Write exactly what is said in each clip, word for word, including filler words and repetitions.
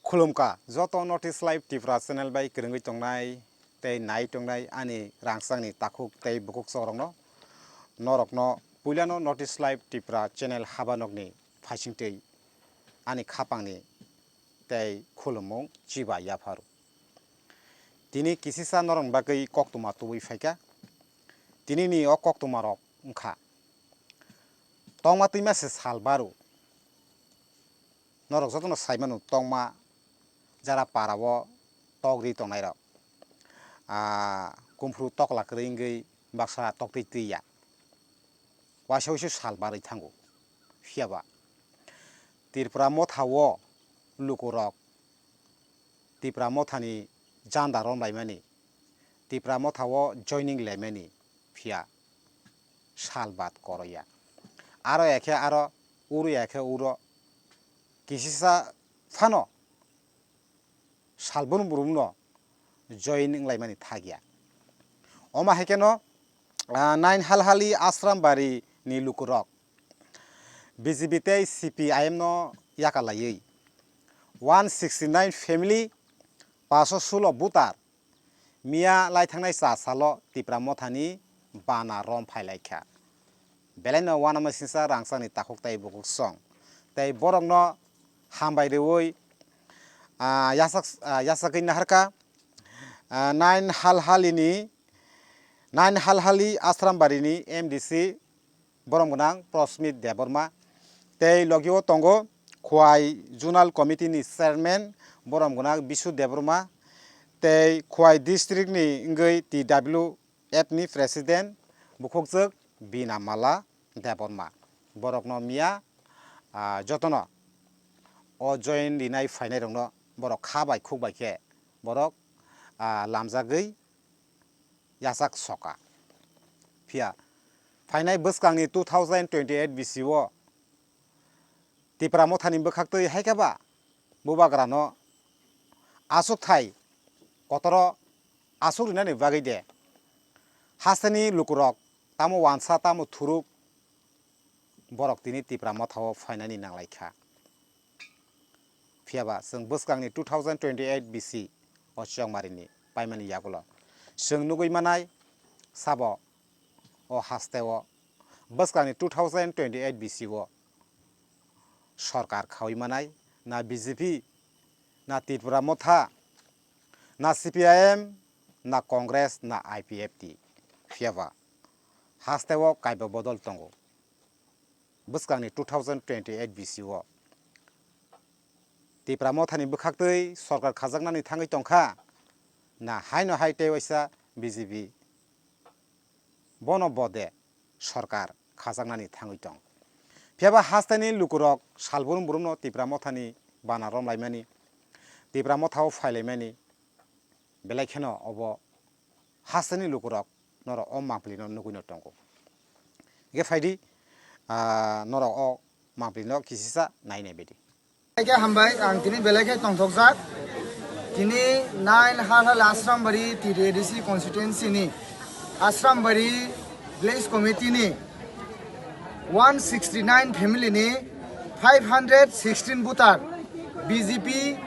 Khulumkha joto North East Live Tripura channel bai kwrwngwi tongnai tei nai tongnai ani rangchakni takhuk tei bukhuk chorokno. Norokno puilano North East Live Tripura channel habanokni phaisingtwi ani khapangni tei khulumung chiba yapharu. Tini kisisa norokni bagwi koktwma tubui phaikha. Tinini o koktwmarok wngkha: Tongma twima se sal baru. Norok jotono sai mano, tongma jara para o tok ri tongnai rok, ah, kumphru tokla kwrwi wngwi baksa tok twi twi ya, waisa waisa sal barwi thango. Phiya ba Tripura motha o lukurok Tipra mothani janda romlaimani, Tipra motha o joining laimani, phiya sal bad koroya. Aro ya khe aro, uro ya khe uro, kisisa phano sal brum brum no join wnglaimani thakya. Omo hai kheno, ah, nine Halhali Ashram Bari ni lukurok B J P tei C P I M no yakalaiwi one sixty nine family, paso sulo butar miya lai thangnai cha salo Tipra mothani bana rom phailaikha. Belaino uanama singsa rangchakni takhuk tei bukhuk song tei borokno hambai rwui, ah, yasak, ah, yasakwi naharkha, ah, nine Halhalini, nine Halhali Ashram Barini M D C borom gwnang Prosmit Debbarma tei logio tongo Khwai Zonal Committee ni Chairman borom gwnang Bisu Debbarma tei Khwai District ni wngwi T W F ni President bukhukjwk Bina Mala Debbarma. Borokno miya, ah, jotono o join rinai phainairokno borok kha bai khuk bai khe borok, ah, lamjagwi yachak soka. Phiya phainai bwskangni two thousand twenty eight B C o Tipra mothani bwkhaktwi hai khe ba bubagrano achukthai kotoro achuk rinani bagwi de hasteni lukurok tamo wansa tamo thuruk borok tini Tipra mothao phainani nanglaikha. Phiya ba chwng bwskangni two thousand twenty eight B C o Chiyokmarini paimani yagulo chwng nugwi manai sabo o hasteo bwskangni two thousand twenty eight B C o sorkar khaui manai na B J P, na Tripura motha, na C P I M, na Congress, na I P F T. Phiya ba hasteo kaiba bodol tongo. Bwskangni two thousand twenty eight B C o Tipra mothani bwkhaktwi sorkar khajaknani thangwi tongkha na haino hai tei waisa B J P bono bode sorkar khajaknani thangwi tong. Phiya ba hasteni lukurok sal brum brumno Tipra mothani bana romlaimani, Tipra mothao phailaimani, belai kheno obo hasteni lukurok norok o mangpilino nugwino tongo. Hingkhe phaidi, ah, norok o mangpilino kisisa nai nai baidi. Belai khe hambai, ang tini belai khe tongthokjak. Tini nine Halhal Ashrambari T T A D C constituency ni Ashrambari village committee ni one sixty nine family ni five hundred sixteen voter B J P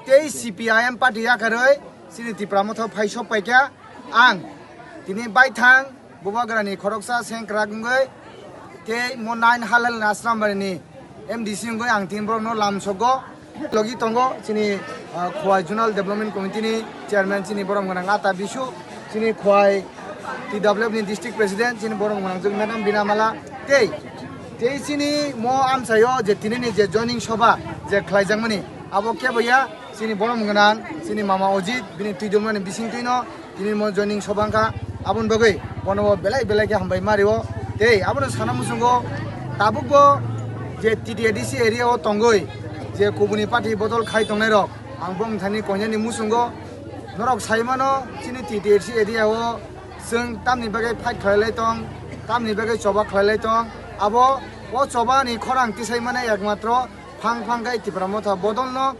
tei C P I M party yakarwi chini Tipra motha phai sok paikha. Ang tini baithang Bubagrani khoroksa sengkrak wngwi tei mo nine Halhal Ashrambari ni M D C wngwi ang tini borokno lamsogo. Logi tongo chini, ah, Khowai Zonal Development Committee ni chairman chini borom gwnang Ata Bisu, chini Khowai T W F ni district president chini borom gwnang Madam Bina Mala tei, tei chini mo amchaio je tini ni je joining soba je khlaijakmani abo kebo ya chini borom gwnang chini mama Ojit bini twidulmani bisingtwino tini mo joining soba wngkha, aboni bagwi bono bo belai belai khe hambai ma rio. Tei abono sana muchungo tabukbo je T T A D C area o tongwi je kubuni party bodol khai tongnai rok, ang bongthani koinani muchungo norok sai mano chini T T A D C area o chwng tamni bagwi fight khlai lai tong, tamni bagwi choba khlai lai tong, abo o choba ni khorang tisai mane ekmatro phang phang khai Tipra motha bodol no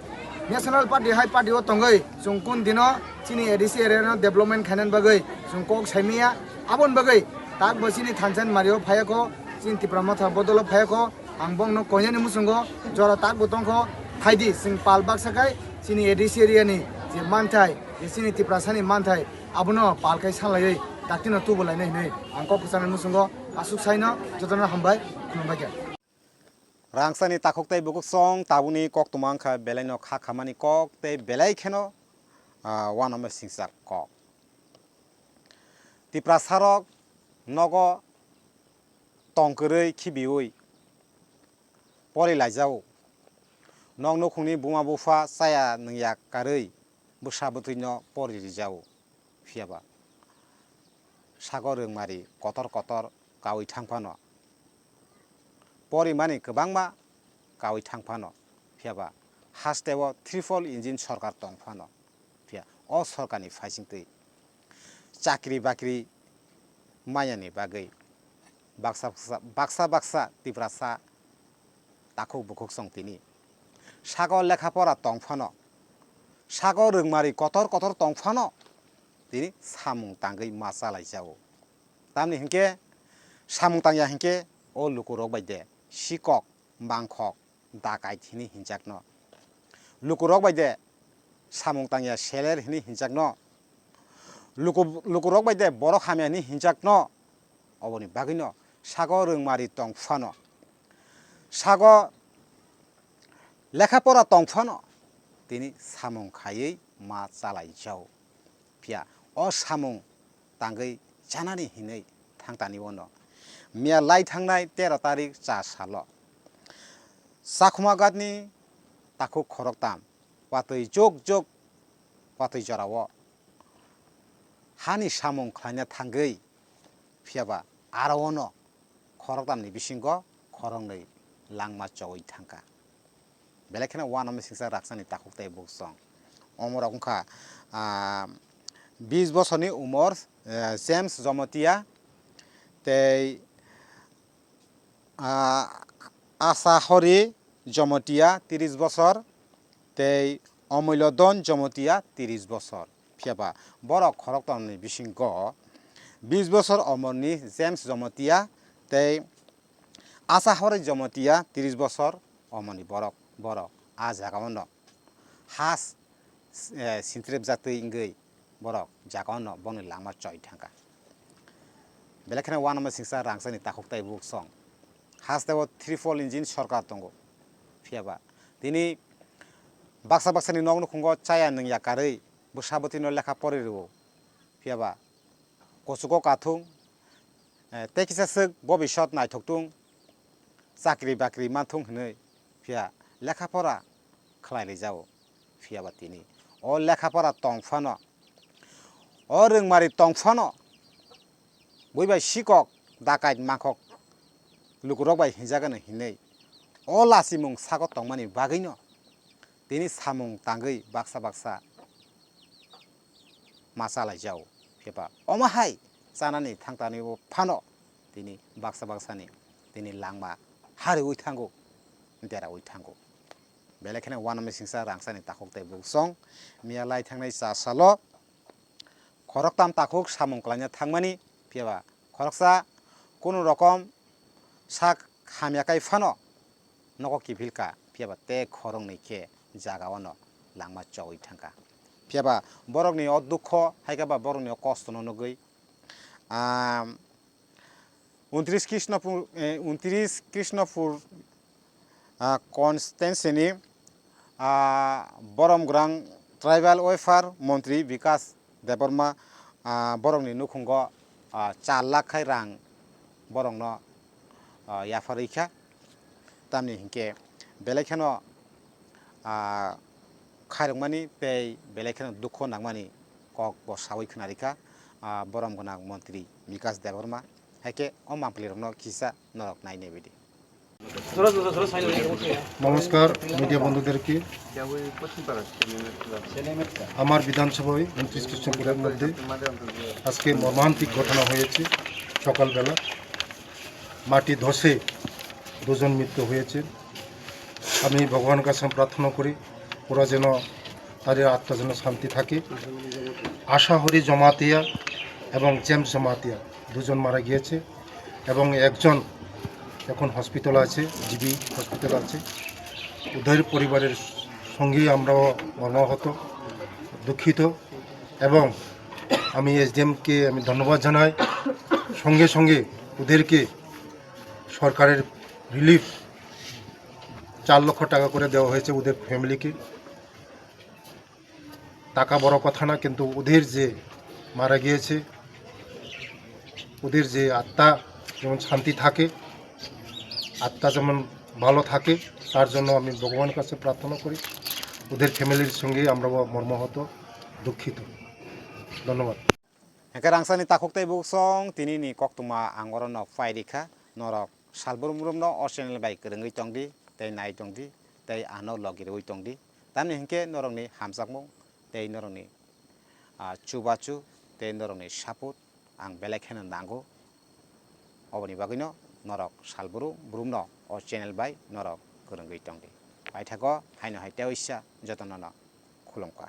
National Party hai party o tongwi chwng kun dino chini A D C area no development khainani bagwi chwng kok saimaya. Aboni bagwi takbo chini thansa ni mario phaiya kho, chini Tipra motha bodolo phaiya kho, ang bongno koinani muchungo jora takbo tongkho, phaidi chwng pal baksa khai Chini A D C area ni je manthai, je chini Tiprasa ni manthai, abono pal khai salaiwi daktino tubu lainai hinwi ang kok kwchangni muchungo aswk saino jotono hambai khulumbai kha. Rangchakni takhuk tei bukhuk song tabukni koktwma wngkha belaino kha khamani kok tei belai kheno, ah, uanama singcha kok. Tiprasarok nogo tong kwrwi khibiui pori laijago. Nok nukhungni buma bupha chaya nwngya karwi bwsa bwtwino pori rijago. Phiya ba sago rwngmari kotor kotor kaui thang phano, porimani kwbangma kaui thang phano, phiya ba hasteo triple engine sorkar tong phano, phiya o sorkarni phaisingtwi chakri bakri mayani bagwi baksa baksa, baksa baksa Tiprasa takhuk bukhuk song tini. Sago lekha pora tong phano, sago rwngmari kotor kotor tong phano tini samung tangwi ma chalai jago. Tamni hinkhe samung tangya hinkhe o lukurok bai de sikok, mangkhok, dakait hini hinjakno. Lukurok bai de samung tangya seler hini hinjakno. Luku-, lukurok bai de borok hamya hini hinjakno. Oboni bagwino sago rwngmari tong phano, sago lekha pora tong phano tini samung khaiwi ma chalai jago. Phiya o samung tangwi chanani hinwi thangtani ono. Miya lai thangnai tero tarik cha salo Chakhumaghatni takhuk khoroktam watwi jok jok watwi jorao hani samung khlaina thangwi, phiya ba aro ono khoroktamni bisingo khoroknwi langma chowui thangkha. Belai kheno uanama singcha rakchani takhuk tei buksong. Omorok wngkha, ah, bis bosorni umor, eh, James Jomotia tei, ah, Asahori Jomotia, tris bosor, tei Omoilodon Jomotia, tris bosor. Phiya ba borok khoroktomni bisingo bis bosor omorni James Jomotia tei Asahori Jomotia, tris bosor omorni borok, borok a jagao no has, eh, sintrep jatwi wngwi borok jagao no bongni langma choi thangkha. Belai kheno uanama singcha rangchakni takhuk tei buksong. Hasteo triple engine sorkar tongo. Phiya ba tini baksa baksani nok nukhungo chaya nwngya karwi bwsa bwtwino lekha pori rwo. Phiya ba kuchugo kathung, eh, tei kisa swk bobisot naithok tung, chakri bakri manthung hinwi phiya lekha pora khlai rijao. Phiya ba tini o lekha pora tong phano, o rwngmari tong phano, bui bai sikok, dakait, mangkhok lukurok bai hinjagano hinwi o lachimung sago tongmani bagwino tini samung tangwi baksa baksa ma chalaijao. Phiya ba omo hai chanani thangtani o phano tini baksa baksani tini langma hariui thango, deraui thango. Belai kheno uanama singcha rangchakni takhuk tei buksong miya lai thangnai cha salo khoroktam takhuk samung klaina thangmani, phiya ba khoroksa kunu rokom sak hamya kai phano nogo kiphilka, phiya ba tei khoroknwi khe jagao no langma chowui thangkha. Phiya ba borokni o dukho hai khe ba borokni o kostono nugwi, ah, untris Krishnapur, eh, untris Krishnapur, ah, constituency ni, ah, Boromgrang tribal welfare montri Bikas Debbarma, ah, borokni nukhungo, ah, char lakh khai rang borokno, ah, yapharwi kha. Tamni hinkhe belai kheno, ah, khairokmani tei belai kheno dukho nangmani kok bo saui khwnarikha, ah, borom gwnang montri Bikas Debbarma. Haikhe o mampli rokno kisa norok nai nai bidi. নমস্কার মিডিয়া বন্ধুদেরকে। আমার বিধানসভায় উনত্রিশ কৃষ্ণপুরের মধ্যে আজকে মর্মান্তিক ঘটনা হয়েছে। সকালবেলা মাটি ধসে দুজন মৃত্যু হয়েছে। আমি ভগবানের কাছে প্রার্থনা করি, ওরা যেন, তাদের আত্মা যেন শান্তি থাকে। আশা হরি জমাতিয়া এবং জেমস জমাতিয়া দুজন মারা গিয়েছে এবং একজন এখন হসপিটাল আছে, জিবি হসপিটাল আছে। ওদের পরিবারের সঙ্গে আমরাও মর্মাহত, দুঃখিত এবং আমি এসডিএমকে আমি ধন্যবাদ জানাই। সঙ্গে সঙ্গে ওদেরকে সরকারের রিলিফ চার লক্ষ টাকা করে দেওয়া হয়েছে ওদের ফ্যামিলিকে। টাকা বড় কথা না, কিন্তু ওদের যে মারা গিয়েছে, ওদের যে আত্মা যেমন শান্তি থাকে, আত্মা যেমন ভালো থাকে, তার জন্য আমি ভগবানের কাছে প্রার্থনা করি। ওদের ফ্যামিলির সঙ্গে আমরাও মর্মাহত, দুঃখিত। ধন্যবাদ। Hingke rangchakni takhuk tei buksong tini ni koktwma ang oro no phai rikha, norok salbrum brum no o channel bai kwrwngwi tongdi tei nai tongdi tei ano logi rwui tongdi. Tamni hinkhe norokni hamjakmung tei norokni, ah, chubachu tei norokni support ang belai kheno nango. Oboni bagwino norok salbrum brum no o channel bai norok kwrwngwi tongdi. Paithago haino hai teisa jotono no khulumkha.